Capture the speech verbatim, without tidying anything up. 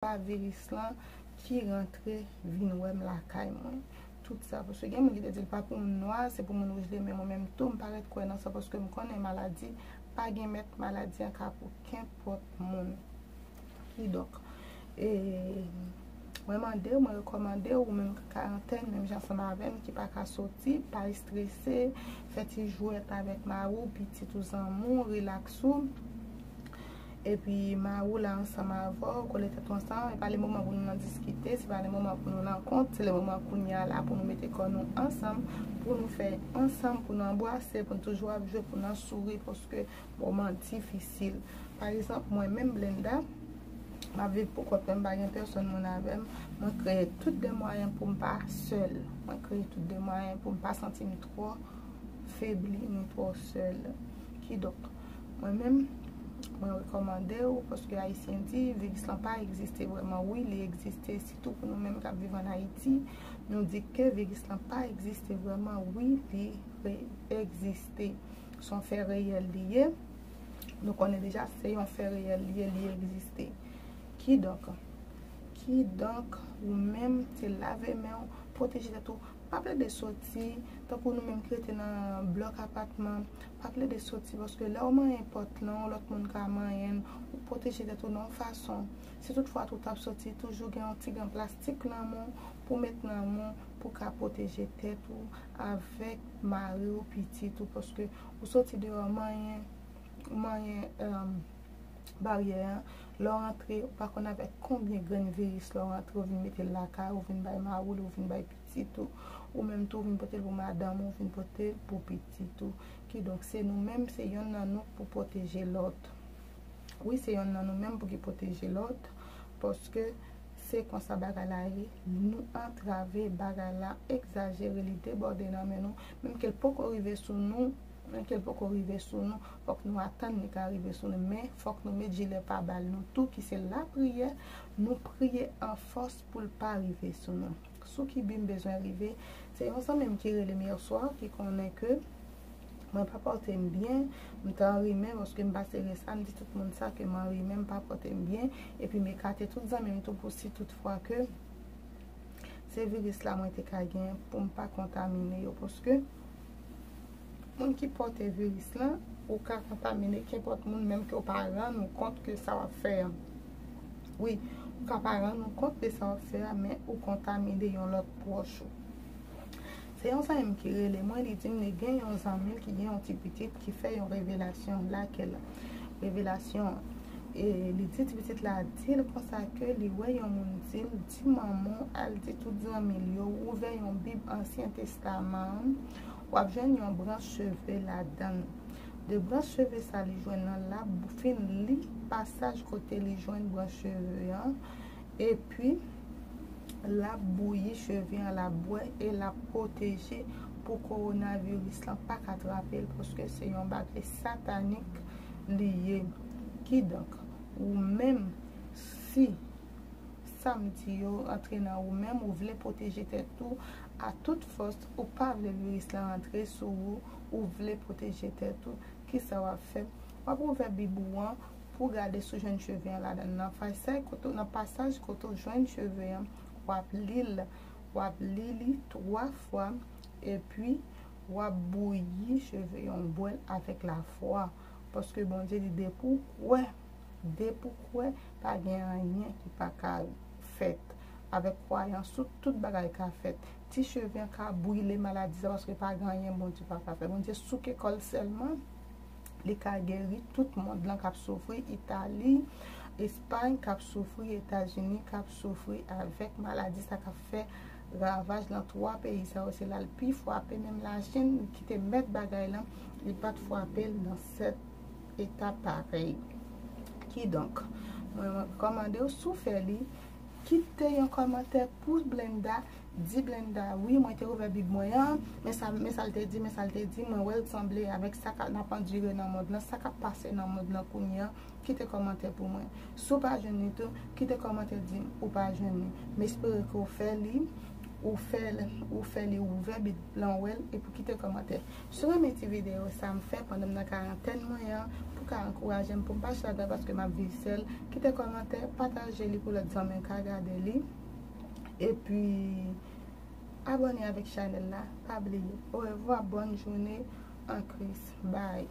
pa viris lan ki rantre vin wè m lakay mwen. Tout sa, paske gen moun ki te di l pa pou moun nwa, se pou moun wouj li ye, men mwen menm tou, m pa ret kwè nan sa, paske m konnen maladi pa gen mèt, maladi an ka pou kenpòt moun. Kidonk, e, mwen mande w, mwen rekòmande w, ou menm k karantèn, menm jan ansanm avè m, ki pa ka soti, pa estrese, fè ti jwèt avèk mari w, pitit ou, zanmi w, rilaks ou. Epi mari w la ansanm avè w, kole tèt ou ansanm, e pa le moman pou nou nan diskite, se pa le moman pou nou nan kont, se le moman kounye a la pou nou mete kò nou ansanm, pou nou fè ansanm, pou nou anbrase, pou nou toujou ap jwe, pou nou souri, paske moman difisil. Pa egzanp, mwen menm Blenda, m ap viv pou kont mwen, m pa gen pèsòn moun avè m. Mwen kreye tout de mwayen pou m pa sèl. Mwen kreye tout de mwayen pou m pa santi m twò febli ni twò sèl. Kidonk, mwen menm, mwen rekòmande w, paske Ayisyen di, viris lan pa egziste vrèman. Wi, li egziste, sitou pou nou menm k ap viv ann Ayiti. Nou di ke viris lan pa egziste vrèman. Wi, li re-, egziste. Se yon fè reyèl li ye. Nou konnen deja se yon fè reyèl li ye, li egziste. Kidonk, kidonk, ou menm, se lave men w, pwoteje tèt ou. Pa plede soti, tankou nou menm ki rete nan blòk apatman, pa plede soti, paske lè w manyen pòt lan, yon lòt moun ka manyen l, ou pwoteje tèt ou nan yon fason. Si toutfwa tou t ap soti, toujou gen yon ti grenn plastik nan men w pou w met nan men w pou w ka pwoteje tèt ou avèk mari w, pitit ou, paske ou soti deyò, manyen, manyen, um, baryè an. Lè w rantre, ou pa konn avèk konbyen grenn viris lè w rantre, ou vin mete l lakay ou, ou vin bay mari w, ou vin bay pitit ou, ou menm tou, ou vin pote l pou madanm ou, ou vin pote l pou pitit ou. Kidonk, se nou menm, se yonn nan nou k pou pwoteje lòt. Wi, se yonn nan nou menm pou ki pwoteje lòt, paske se konsa bagay la ye, nou antrave bagay la, egzajere, li debòde nan men nou, menm ke l poko rive sou nou, menm ke l poko rive sou nou, fòk nou atann li ka rive sou nou, men fòk nou met jilè pabal nou tou, ki se lapriyè, nou priye an fòs pou l pa rive sou nou. Sou ki bi m bezwen rive, se yon zanmi m ki rele m yè swa, ki konnen ke mwen pa pòte m byen, m t anrimen, paske m pa serye sa, m di tout moun sa ke m anrimen, m pa pòte m byen, epi m ekate tout zanmi m tou pou si toutfwa ke se viris la mwen te ka gen pou m pa kontamine yo, paske moun ki pòte viris lan, ou ka kontamine kenpòt moun, menm ke w pa rann ou kont ke sa w ap fè an. Wi, ou ka pa rann ou kont de sa w ap fè a, men ou kontamine yon lòt pwòch ou. Se yon zanmi m ki rele mwen, li di m li gen yon zanmi l ki gen yon ti pitit ki fè yon revelasyon. Lakèl? Revelasyon, e li di ti pitit la di l konsa ke li wè yon moun di l, di manman w al di tout zanmi l yo, ouvè yon Bib Ansyen Testaman an, w ap jwenn yon branch cheve ladan l. De branch cheve sa li jwenn nan, l ap fin li pasaj kote li jwenn branch cheve an, epi l ap bouyi cheve an, l ap bwè e l ap pwoteje pou kowonaviris lan pa ka trape l, paske se yon bagay satanik li ye. Kidonk, ou menm, si sa m di yo rantre nan ou menm, ou vle pwoteje tèt ou a tout fòs, ou pa vle viris lan rantre sou ou, ou vle pwoteje tèt ou, kisa w ap fè? W ap ouvè Bib ou an pou w gade si w jwenn cheve an ladan l. Nan pasaj kote, nan pasaj kote w jwenn cheve an, w ap li l, w ap li li twa fwa, epi w ap bouyi cheve an, w bwè l avèk lafwa. Paske Bondye di, depi w kwè, depi w kwè, pa gen anyen ki pa ka fèt. Avèk kwayans ou, tout bagay ka fèt. Ti cheve an ka brile maladi sa, paske pa gen anyen Bondye pa ka fè. Bondye souke kò l sèlman, li ka geri tout mond lan k ap soufri, Itali, Espay k ap soufri, Etazini k ap soufri avèk maladi sa k ap fè ravaj nan twa peyi sa yo. Se la l pi frape, menm Lachin ki te mèt bagay lan, li pa t frape l nan sèt eta parèy. Kidonk, mwen rekòmande w, si w fè li, kite yon kòmantè pou Blenda, di Blenda, wi, mwen te ouvè Bib mwen an, men sa, men sa l te di, men sa l te di, mwen wè l sanble avèk sa k ap, n ap andire nan mond lan, sa k ap pase nan mond lan kounye a, kite kòmantè pou mwen. Si w pa jwenn li tou, kite kòmantè di m ou pa jwenn li. M espere ke w fè li, ou fè l, ou fè li ouvè, bit blan wè l, epi w kite kòmantè. Si w renmen ti videyo sa m fè pandan m nan karantèn mwen an, pou ka ankouraje m pou m pa chita dèyè paske m ap viv sèl, kite kòmantè, pataje li pou lòt zanmi w ka gade li. Epi, abòne avèk chanèl la, pa bliye. Orevwa, bòn jounen an Kris. Bye.